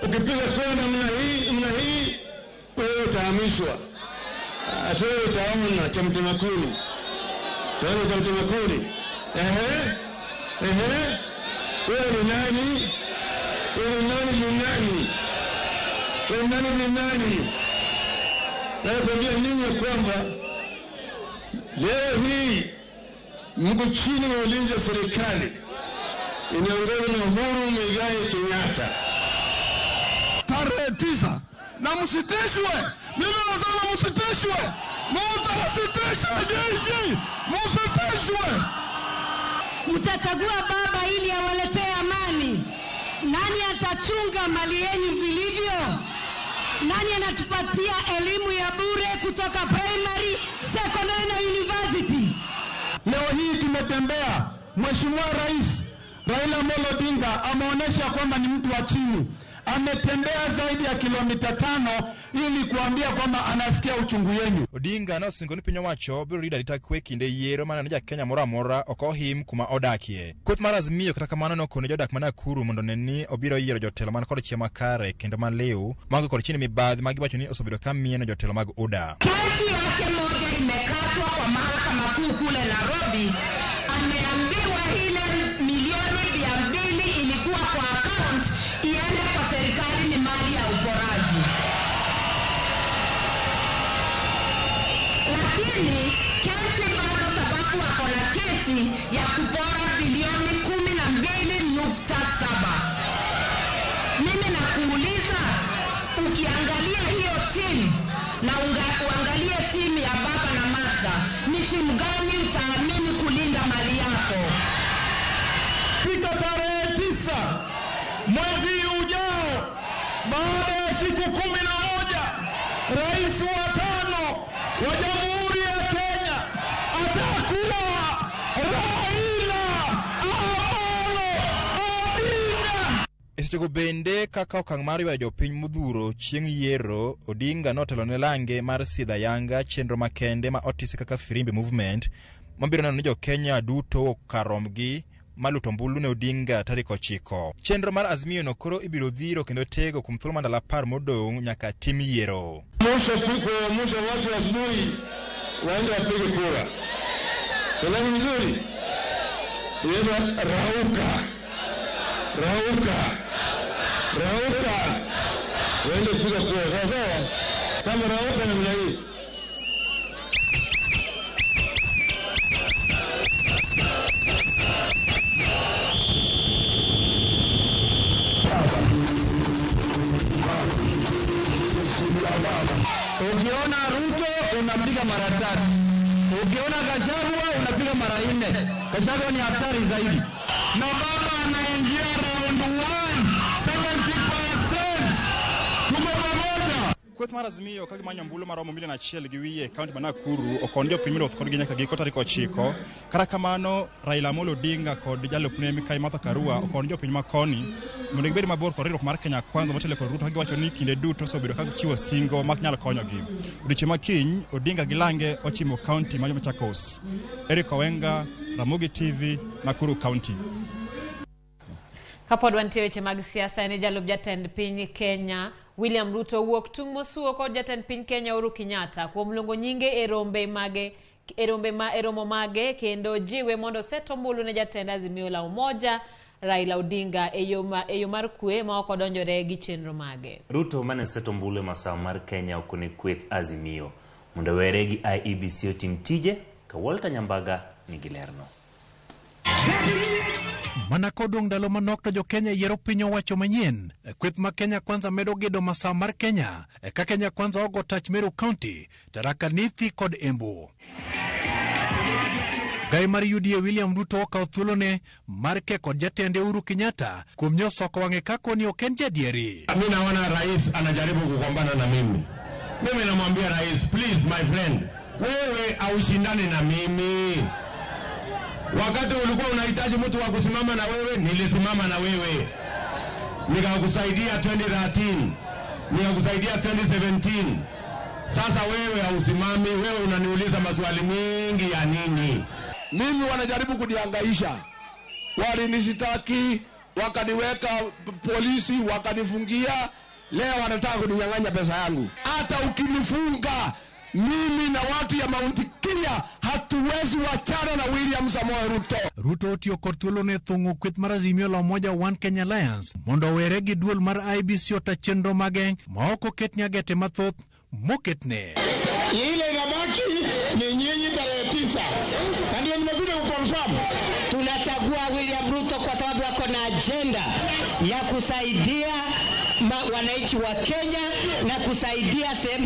ukipiga kura namna hii wewe utahamishwa, ati wewe utaona cha mtema kuni, utaona cha mtema kuni. Ehe, ehe, wewe ni nani? Wewe ni nani? Ni nani? Wewe nani? Ni nani? Nakwambia nyinyi kwamba leo hii mko chini ya ulinzi wa serikali inaongozwa na Uhuru Muigai Kenyatta. Tarehe 9 na msitishwe. Mimi nasema msitishwe. Mtasitishwe JJ. Msitishwe. Mtachagua baba ili awaletee amani. Nani atachunga mali yenu vilivyo? Nani anatupatia elimu ya bure kutoka primary, secondary na university? Leo hii tumetembea, Mheshimiwa Rais Raila Amolo Odinga ameonyesha kwamba ni mtu wa chini. Ametembea zaidi ya kilomita 5 ili kuambia kwamba anasikia uchungu yenu. Odinga nosingo ni piny owacho biro rito arita kwe kinde yiero maneno ja Kenya moro amora ok ohim kuma odakie. Kweth mar Azimio kata kamano nokone jodak ma Nakuru mondo one ni obiro yiero jotelo man kod chia makare kendo maliw maonge kod chini mibadhi ma giwacho ni osebedo ka mieno jotelo mag UDA. Kesi yake moja imekatwa kwa mahakama kuu kule Nairobi. Ameambiwa ile milioni 200 ilikuwa kwa account iende kwa serikali ni mali ya uporaji. Lakini kesi bado, sababu wako na kesi ya kupora bilioni 12.7. Mimi nakuuliza, ukiangalia hiyo timu na uangalie timu ya baba na Martha, ni timu gani utaamini kulinda mali yako? Fika tarehe 9 mwezi Baada ya siku 11 rais wa 5 wa Jamhuri ya Kenya atakuwa Raila Amolo Odinga. E sechego bende kaka okang' mar ywayo jopiny modhuro chieng' yiero, Odinga notelo ne lange mar sidho ayanga chenro makende ma otisi kaka Firimbi Movement mabiro neno ni jo-Kenya duto owuok kar rombgi mar luto ombulu ne Odinga tarik 9. Chenro mar Azimio no koro ibiro dhiro kendo tego kuom thuolo mar ndalo 10 modong' nyaka tim yiero. Kuamsha watu asubuhi waende wapige kura. Elewi vizuri? Inaitwa rauka. Rauka. Rauka. Waende kupiga kura. Sawa sawa? Kama rauka namna hii. Ukiona Ruto unapiga mara 3. Ukiona Gachagua unapiga mara 4. Gachagua ni hatari zaidi. Na baba anaingia round 1, 70%. Tuko pamoja. Kweth mar Azimio ka gimanyo ombulu maromo milion 1.5 e kaunti ma Nakuru okon jopiny mondo kodgi nyaka giko tarik 9. Kata kamano Raila Amolo Odinga kod jalupne Mikai Martha Karua okon jopiny ma koni mondo gibed mabor kod riwruok mar Kenya Kwanza motelo kod Ruto ka giwacho ni kinde duto osebedo ka gichiwo singo mak nyal konyogi. Odiechieng' ma kiny Odinga gi lange ochimo kaunti ma Machakos. Eric Owenga, Ramogi TV, Nakuru County. Kapod wantie weche mag siasa, en jalup jatend piny Kenya William Ruto wuok tung' mosuo kod jatend piny Kenya Uhuru Kenyatta kuom luongo nyinge e rombe mage e rombe ma e romo mage kendo jiwe mondo oset ombulu ne jatend Azimio la Umoja Raila Odinga e yo mar kwe ma ok odonjore gi chenro mage. Ruto mane seto ombulu e masawa mar Kenya okone kweth Azimio mondo were gi IEBC otim tije ka Walter Nyambaga nigi lerno. Mana kodong' ndalo manok to jo-Kenya yiero piny owacho manyien. Kweth ma Kenya Kwanza medo gedo masawa mar Kenya ka Kenya Kwanza ogo tach Meru County, Tharaka Nithi kod Embu. Gai mar UDA William Ruto okawo thuolone mar ke kod jatende Uhuru Kenyatta kuom nyosoko wang'e kako ni ok en jadieri. Mimi naona rais anajaribu kugombana na mimi. Mimi namwambia rais, please my friend, wewe aushindane na mimi. Wakati ulikuwa unahitaji mtu wa kusimama na wewe, nilisimama na wewe. Nikakusaidia 2013, nikakusaidia 2017. Sasa wewe hausimami, wewe unaniuliza maswali mingi ya nini? Mimi wanajaribu kunihangaisha. Walinishitaki, wakaniweka polisi, wakanifungia. Leo wanataka kuninyang'anya pesa yangu. Hata ukinifunga mimi na watu ya Mount Kenya hatuwezi wachana na William Samoei Ruto. Ruto otiyo kod thuolone thung'o kweth mar Azimio la Umoja One Kenya Alliance mondo owere gi duol mar IEBC ota chenro mage ma ok oket nyagete mathoth moketne. Ile inabaki ni nyinyi tarehe 9. Na ndio nimekuja kuconfirm. Tunachagua William Ruto kwa sababu ako na agenda ya kusaidia wananchi wa Kenya na kusaidia sehemu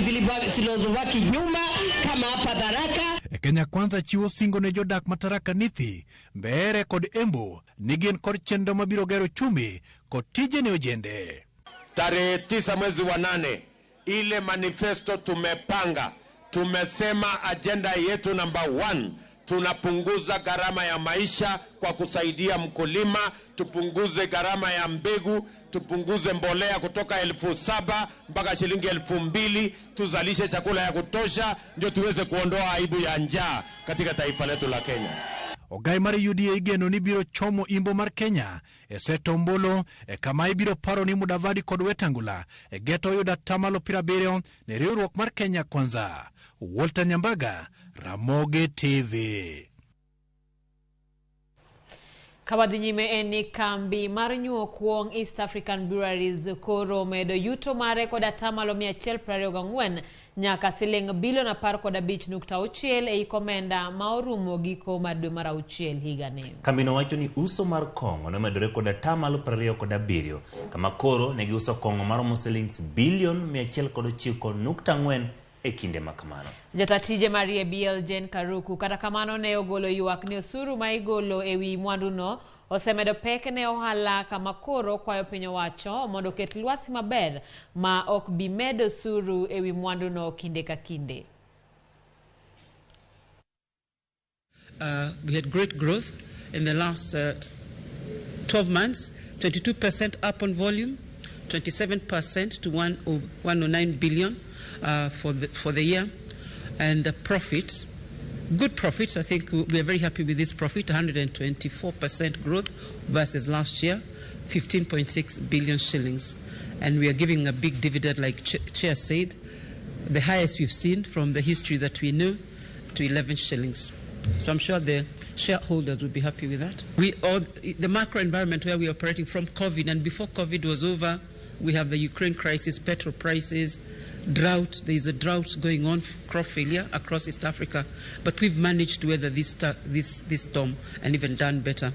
zilizobaki nyuma kama hapa Tharaka. Kenya Kwanza chiwo singo ne jodak ma Tharaka Nithi, Mbeere kod Embu ni gin kod chenro mabiro gero uchumi kod tije ne ojende. Tarehe 9 mwezi wa 8 ile manifesto tumepanga, tumesema agenda yetu namba 1, tunapunguza gharama ya maisha kwa kusaidia mkulima, tupunguze gharama ya mbegu, tupunguze mbolea kutoka 7,000 mpaka shilingi 2,000, tuzalishe chakula ya kutosha ndio tuweze kuondoa aibu ya njaa katika taifa letu la Kenya. Ogai mar UDA igeno ni biro chomo imbo mar Kenya e seto ombulu e kama ibiro paro ni Mudavadi kod Wetangula e geto yudo 70% ne riwruok mar Kenya Kwanza. Walter Nyambaga, Ramogi TV. Kawadhi nyime en ni kambi mar nyuo kuong East African Breweries koro omedo yuto mare kod 124% nyaka siling bilion 15.6 ei komenda ma orumo giko mar dwe mar 6 higani. Kambino wacho ni uso mar kong'o nomedore kod 27% kama koro ne giuso kong'o maromo siling bilion 109.4 e kinde makamano. Jatatije mar EABL Jane Karuku kata kamano ne ogolo ywak ni osuru ma igolo ewi mwanduno osemedo pek ne ohala kama koro kwayo piny owacho mondo oket lwasi maber ma ok bi medo osuru ewi mwanduno kinde ka kinde. We had great growth in the last 12 months, 22% up on volume, 27% to 109 billion for the year, and the profit, good profit. I think we are very happy with this profit, 124% growth versus last year, 15.6 billion shillings, and we are giving a big dividend, like Chair said, the highest we've seen from the history that we know, to 11 shillings. So I'm sure the shareholders will be happy with that. The macro environment where we are operating from COVID, and before COVID was over, we have the Ukraine crisis, petrol prices, drought. There is a drought going on, crop failure across East Africa. But we've managed to weather this storm and even done better.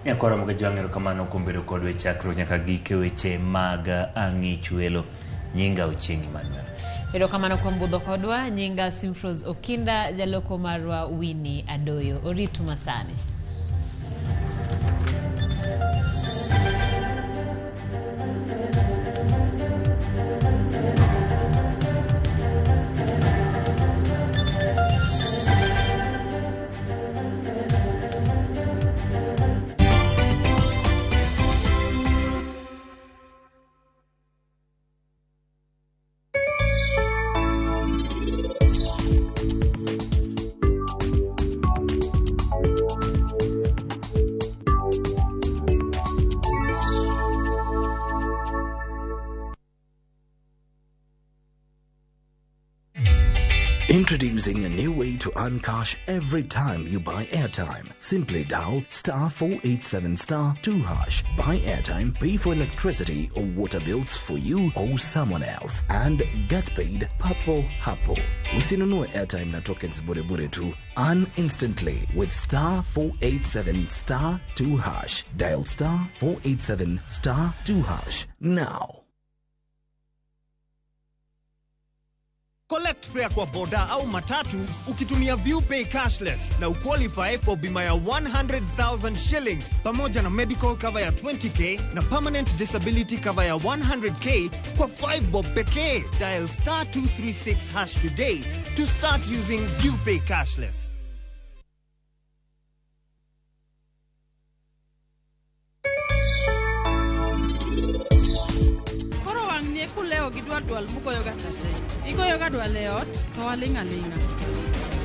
Nyakoro mga erokamano kuom bedo kodwa e chakruok nyaka gike weche mag Ang'ich Welo. Nyinga Ochieng' Emmanuel. Erokamano kuom budho kodwa. Nyinga Simfros Okinda, jaloko marwa Winnie Adoyo. Oritu masani. Introducing a new way to earn cash every time you buy airtime. Simply dial *487*2#. Buy airtime, pay for electricity or water bills for you or someone else, and get paid papo hapo. Usinunue airtime na tokens bure bure tu. Earn instantly with *487*2#. Dial *487*2# now. Collect fare kwa boda au matatu ukitumia ViewPay cashless na uqualify for bima ya 100,000 shillings pamoja na medical cover ya 20k na permanent disability cover ya 100k kwa 5 bob pekee. Dial *236# today to start using ViewPay cashless. Koro wang' ni kulewo gi dwal dwal mugoyoga sate. Igoyoga dwal e ot to waling' aling'a.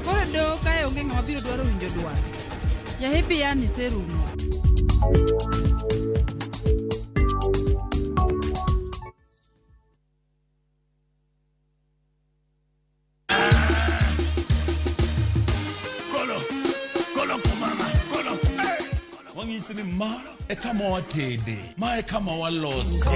Koro doho kae onge ng'ama biro dwaro winjo dwal. Jahepi yani serumo. Kolo, kolo kumama, kolo. Wang'isi ni ma e kama watede, ma e kama walose.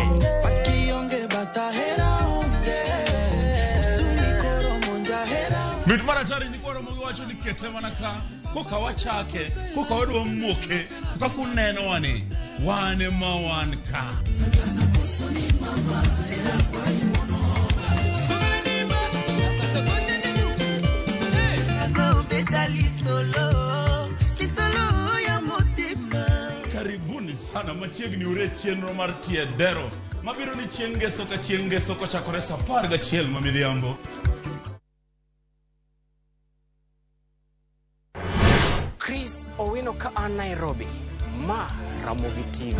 Mit mar atari ni kwaro mogi wacho ni kete mana ka, koka wachake, koka wadwa muoke, koka kuneno wani, wan ema wan ka. Karibuni sana machiegni ure chenro mar tie dero mabiro ni chieng' ngeso ka chieng' ngeso kochakore saa 11 ma midhiambo. Chris Owino ka an Nairobi, ma Ramogi TV.